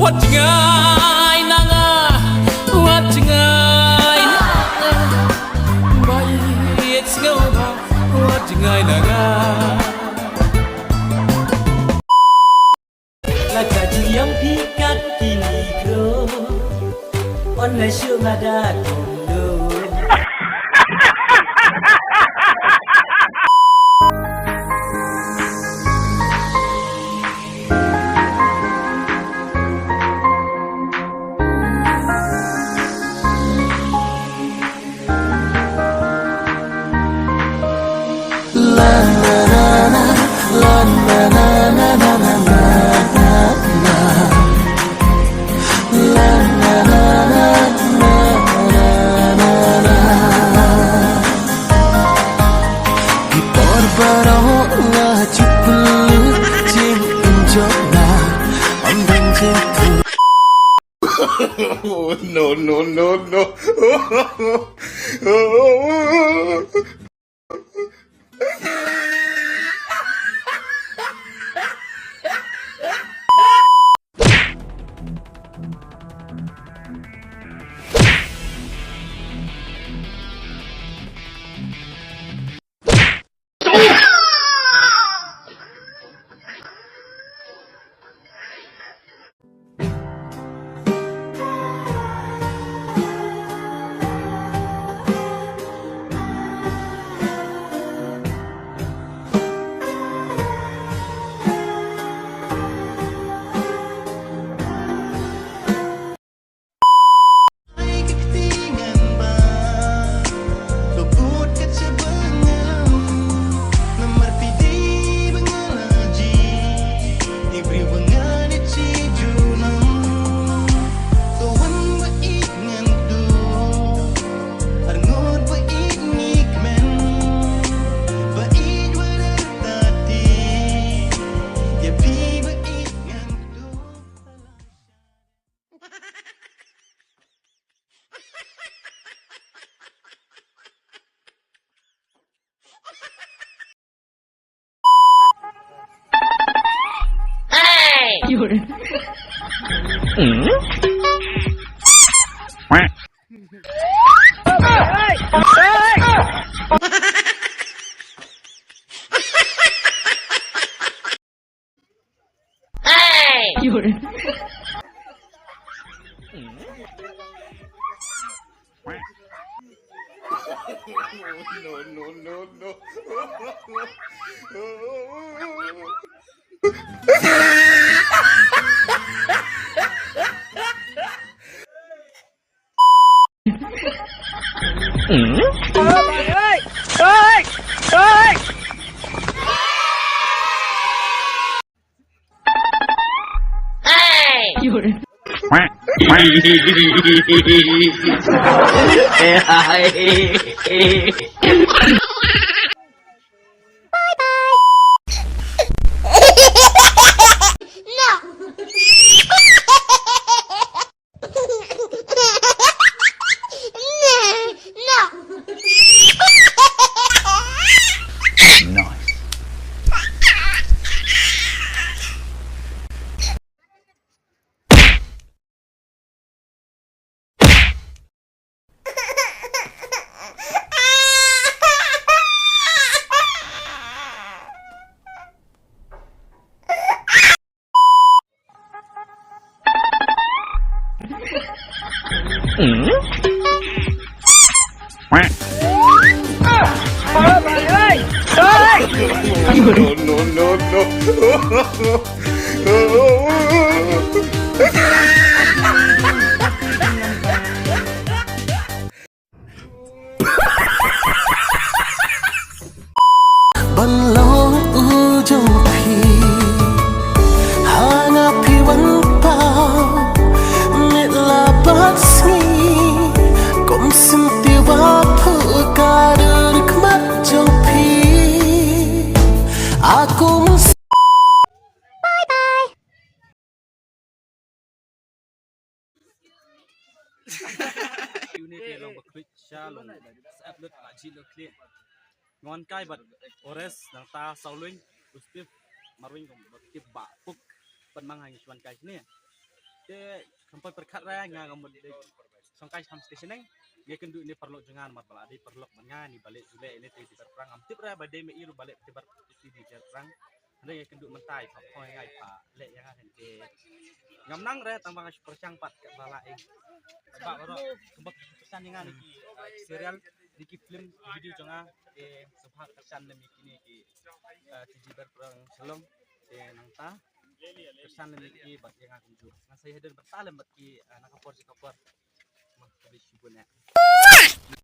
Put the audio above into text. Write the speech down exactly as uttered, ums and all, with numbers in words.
Wat jngai na nga, wat jngai na nga. Ba ïeit sngewbha, wat jngai na nga. La ka jingïong phi kat kine kro. On la shu nga da kumno. Ki por baroh nga ju pynlut jingpynjot na ym don jingpynjot. Oh, no, no, no, no. No, no, no, no. No, no, no, no. Ban long u jong phi, hana phi wan pau, mit la bat sngi, kum senti wa phu ka dur khmat jong phi. Aku mus- Bye bye. Unit ne long ba khluit sha long sep lut ba ji lo clear. Ngon kai bad Ores nang ta saw luin u Steve marwin kong ba tip ba puk ban mang hang chuan kai ne. Te kam pat pyrkhat re nga, nga mut dei song kai sam station eng. Nga kynduh ine paralok jong nga namar ba la dei paralok ban nga, ine ba leh ju leh, ine te Tiji Bear Pyrang. Ngam tip re ba dei me i ruh ba leh Tiji Bear, Tiji Bear Pyrang. Hynrei nga kynduh mynta i pha phone nga, i pha leh ïa nga, te ngam nang re tang ba nga shu pyrshang pat katba lah ïa. Ba baroh kumba pyrshang ïa nga na ki, ah, serial, na ki film video jong nga, te sngewbha pyrshang lem ïa kine ki, ah, Tiji Bear Pyrang Shillong, te nangta pyrshang lem ïa ki bad ïa nga kumjuh. Ngan sa ïa don bynta lem bad ki, ah, na ka por sha ka por. Ma, khublei shibun eh.